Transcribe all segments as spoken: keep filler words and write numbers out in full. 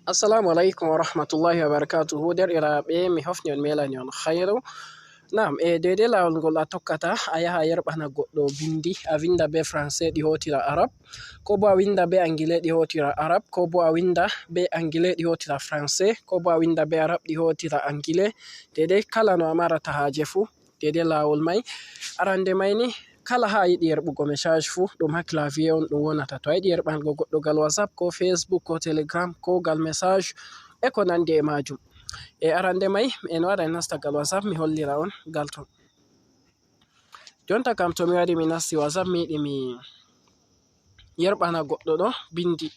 Assalamu alaikum wa rahmatullahi wa barakatuhu. Derɗiraaɓe, mi hofni on, mi welani on khairu. Naam, e deydey laawol ngol a tokkata, a yaha a yerɓana goɗɗo bindi, a winda be français ɗi hootira arab, ko bo a winda be angile ɗi hootira arab, ko bo a winda be angile ɗi hootira français, ko bo a winda be arab ɗi hootira angile. Deydey kala no a marata haaje fuu, deydey laawol may. Arande may ni, kala haa a yiɗi yerɓugo message fuu, ɗum haa clavier on ɗum wonata. To a yiɗi yerɓango goɗɗo gal WhatsApp, ko Facebook, ko Telegram, ko gal message, e ko nandi e maajum. E arande may, en wara en nasta gal WhatsApp, mi hollira on gal ton. Jonta kam to mi wari mi nasti WhatsApp, mi yiɗi mi yerɓana goɗɗo ɗo bindi.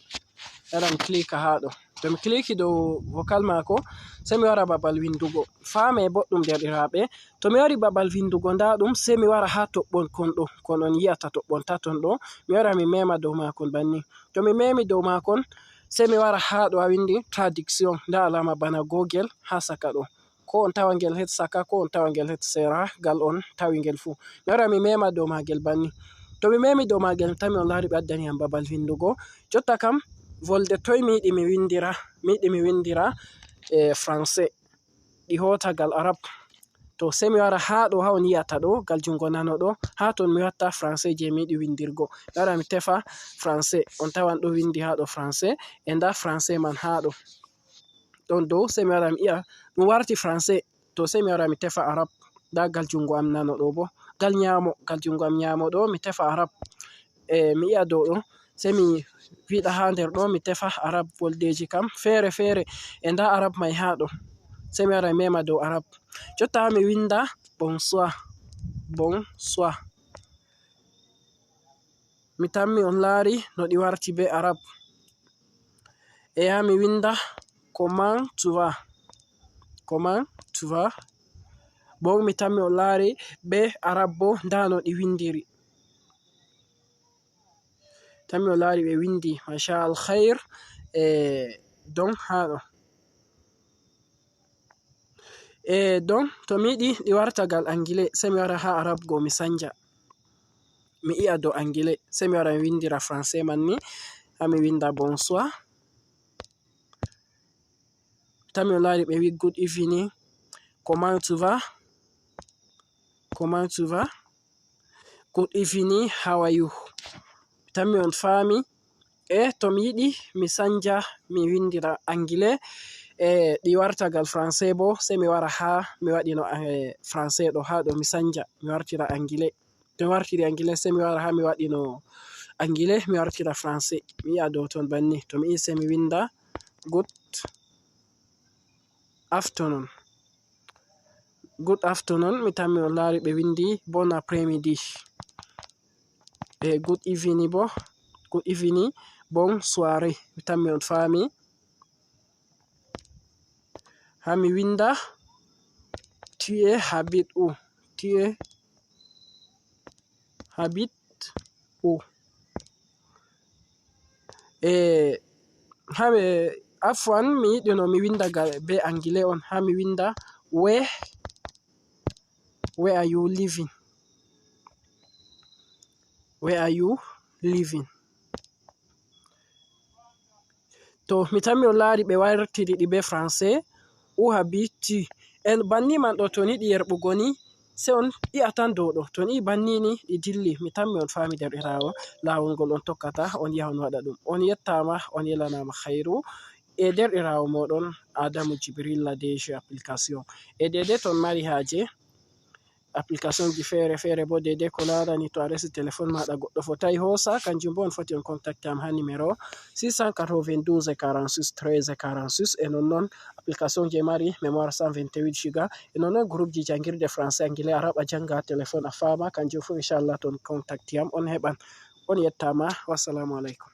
Wara mi klika haa ɗo. To mi kliki dow vocal maako, sey mi wara babal windugo. Faame boɗɗum, derɗiraaɓe. To mi wari babal windugo, ndaa ɗum, sey mi wara haa toɓɓon kon ɗo, kon on yi'ata toɓɓon taton ɗo. Mi wara mi mema dow maakon banni. To mi memi dow maakon, sey mi wara haa ɗo a windi traduction. Ndaa alaama bana Google haa saka ɗo. Ko on tawa ngel het saka, ko on tawa ngel het sera, gal on tawi ngel fuu. Mi wara mi mema dow maagel banni. To mi memi dow maagel, mi tami on laari ɓe addani yam babal windugo. Jotta kam, volde toy mi yiɗi mi windira? Mi yiɗi mi windira, eh, français. Ɗi hoota gal arab. To sey mi wara haa ɗo, haa on yi'ata ɗo, gal jungo nano ɗo. Haa ton mi watta français je mi yiɗi windirgo. Mi wara mi tefa français. On tawan ɗo windi haa ɗo français. E ndaa français man haa ɗo. Ɗon dow, sey mi wara mi yi'a ɗum warti français. To sey mi wara mi tefa arab. Ndaa gal jungo am nano ɗo bo. Gal nyaamo, gal jungo am nyaamo ɗo, mi tefa arab. E, mi yi'a dow ɗo. Sey mi wiɗa haa nder ɗo, mi tefa arab, voldeji kam feere feere. E ndaa arab may haa ɗo. Sey mi wara mi mema dow arab. Jotta mi winda bonsoir. Bonsoir. Mi tammi on laari no ɗi warti be arab. E haa mi winda, comment tu vas? Comment tu vas? Bon, mi tammi on laari be arab bo, ndaa no ɗi windiri. Tammi on laari ɓe windi, masha Allah, khair, e donc haa ɗo. E donc, to mi yiɗi ɗi warta gal angile, sey mi wara haa arab go mi sanja. Mi yi'a dow angile, sey mi wara mi windira français man ni, haa mi winda bonsoir. Tammi on laari ɓe wi good evening, comment tu vas? Comment tu vas? Good evening, how are you? Tammi on faami. E to mi yiɗi mi sanja, mi windira angile, e ɗi warta gal français bo, sey mi wara haa mi waɗino, eh, français ɗo haa ɗo, mi sanja, mi wartira angile. To mi wartiri angile, sey mi wara haa mi waɗino angile, mi wartira français. Mi yi'a dow ton banni. To mi yi'i, sey mi winda good afternoon. Good afternoon, mi tammi on laari ɓe windi bon après-midi. E good evening bo, good evening, bonne soirée, mi tammi on faami. Haa mi winda, tu es habite où? Tu es habite où? E, haa mi, afwan, mi yiɗino mi winda ga-, be angile on. Haa mi winda, where, where are you living? Where are you living? To mi tammi on laari ɓe wartiri ɗi be français, où habites-tu? En banni man ɗo, to ni ɗi yerɓugo ni, sey on yi'a tan dow ɗo. To ni banni ni ɗi dilli, mi tammi on faami derɗiraawo laawol ngol on tokkata, on yaha on waɗa ɗum. On yettaama, on yelanama khairu. E derɗiraawo mooɗon Adamu Jibrilla, D G application. E deydey to on mari haaje, application ji feere feere bo, deydey ko laarani to a resi telefon maaɗa goɗɗo fotaay hoosa, kanjum bo on foti on contacte am haa numéro six cent quatre-vingt-douze quarante-six treize quarante-six. E nonnon application je mari mémoire cent vingt-huit giga, e nonnon groupe ji jangirde français, anglais, arabe, a janga telefon a faama, kanjum fu inchallah to on contacte am on heɓan. On yettaama, wassalamu alaikum.